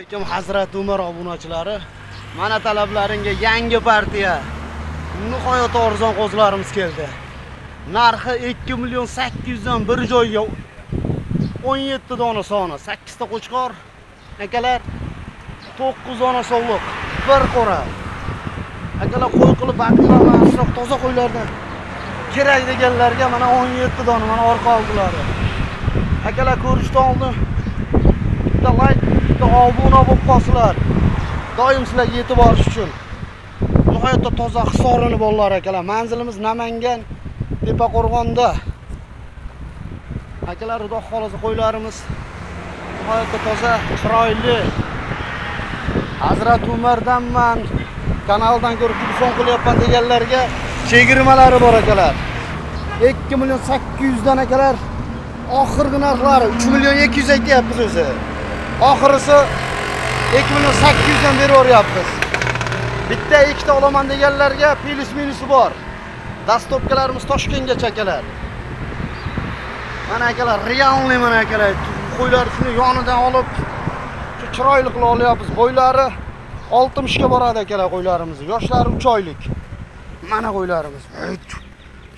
Alaykum Hazrat Umar obunachilari. Mana talablaringga yangi partiya. Nihoyat arzon qo'zilarimiz keldi. Narxi 2 million 800 dan bir joyga 17 dona soni, 8 ta qo'chqor, akalar 9 dona sovliq, bir qo'ra. Akalar qo'y qilib baqiraman, shunaqa toza qo'ylardan kerak deganlarga mana 17 dona mana orqa oldilari. Akalar ko'rishdan oldin bitta like, bitta obuna bo'lib qolsinlar. Doim sizlarga yetib borish uchun. Nihoyatda toza hisorini bolalar akalar. Manzilimiz Namangan, Tepaqo'rg'onda. Akalar xudo xolasa qo'ylarimiz nihoyatda toza, chiroyli. Hazrat Umardanman, kanaldan ko'rib telefon qilyapman deganlarga chegirmalari bor akalar. 2 million 800 dan akalar. Oxirgi narxlari 3 million 200 aytyapmiz o'zi. Oxirisi 2 million 800 dan beraveryapmiz. Bitta ikkita olaman deganlarga plyus minusi bor. Dastovkalarimiz Toshkentgacha akalar. Mana akalar, realniy mana akalar. Qo'ylar shuni yonidan olib, shu chiroyli qilib olyapmiz. Bo'ylari 60 ga boradi akalar qo'ylarimiz. Yoshlari 3 oylik. Mana qo'ylarimiz.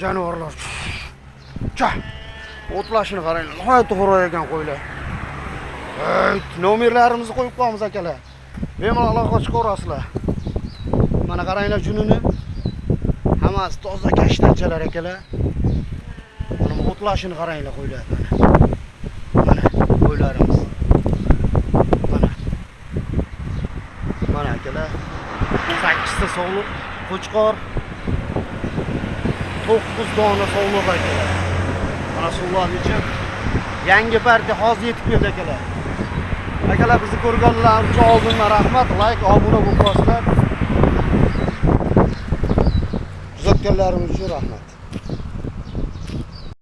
Jonivorlar. Cha. O'tlashini qaranglar. Nihoyatda xo'roy ekan qo'ylar. Nomerlarimizni qo'yib qo'yamiz akalar. Bemalol aloqa chiqaverasizlar. Mana qaranglar junini. Hammasi toza kashtanchalar akalar. Mana o'tlashini qaranglar qo'ylar mana. Mana qo'ylarimiz. Mana. Mana akalar. 8 ta sovliq qo'chqor. 9 dona sovliq akalar. Mana suvlarni ichib yangi partiya hozir yetib keldi akalar. Akalar bizni ko'rganlar uchun oldindan rahmat, like, obuna bo'lib qolsizlar. Kuzatganlaringiz uchun rahmat.